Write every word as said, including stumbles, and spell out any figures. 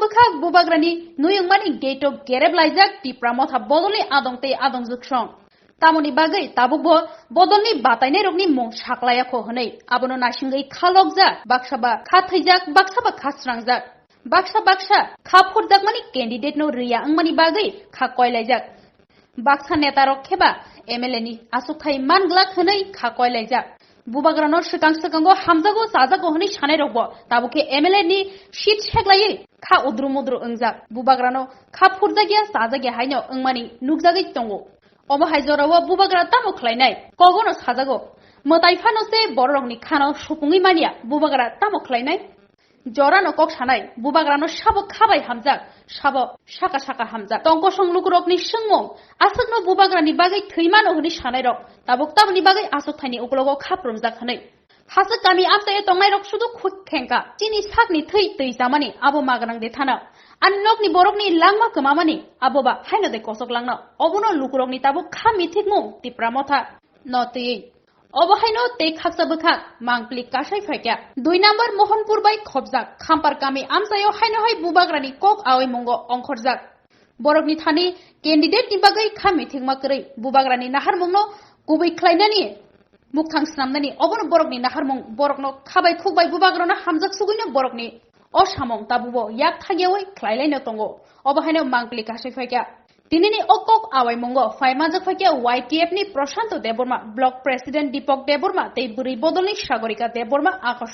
Bwkhak bubagrani nui wngmani gate o gerep laijak Tipra Motha bodolni adong tei adong juksong. Tamoni bagwi tabukbo bodolni batainairokni mung saklaiya kho hwnwi abono naisingwi kha lokjak, baksa ba kha thwijak, baksa ba kha srangjak. Baksa baksa kha phurjakmani candidate no riya wngmani bagwi kha koilaijak. Baksa netarok kheba M L A ni achukthai man glak hwnwi kha koilaijak. Bubagrano swkang swkango hamjago chajago hwnwi sanairokbo tabuk khe M L A ni seat seklaiwi kha udru mudru wngjak. Bubagrano kha phurjakya chajakya haino wngmani nukjagwi tongo. Obo hai jorao bubagra tamo khlainai? Kogono sajago. Mwtai phano se bororokni khano supungwi manya bubagra tamo khlainai? Jorano kok sanai, bubagrano sabo kha bai hamjak, sabo saka saka hamjak. Tongkosong lukurokni swngmung, aswkno bubagrani bagwi thwi mano hwnwi sanairok, tabuk tabukni bagwi achukthaini uklogo kha phrwmjak hwnwi. Haswk kami amchaio tongnairok sudu khuk khengkha. Chini sakni thwi twi chamani abo magrang de thana. Ani nokni borokni langma kwmamani abo ba haino de kosok langno. Obono lukurokni tabuk kha mithikmung Tipra Motha no twiwi. Obo haino tei khaksa bwkhak mangpili kasai phaikha. Dui number Mohanpur bai khopjak Khampar kami amchaio haino hai bubagrani kok awi mungo ongkhorjak. Borokni thani candidate ni bagwi kha mithikma kwrwi bubagrani naharmungno kubui khlainani, mukthang snamnani, obono borokni naharmung, borokno khabai khukbai bubagrano hamjak sugwino borokni o samung tabubo yak thagyawi khlailaino tongo. Obo haino mangpili kasai phaikha. Tinini o kok awaimungo phai manjak phaikha Y T F ni Prashanto Debbarma, Block President Deepak Debbarma tei bwrwi bodolni Sagorika Debbarma Akash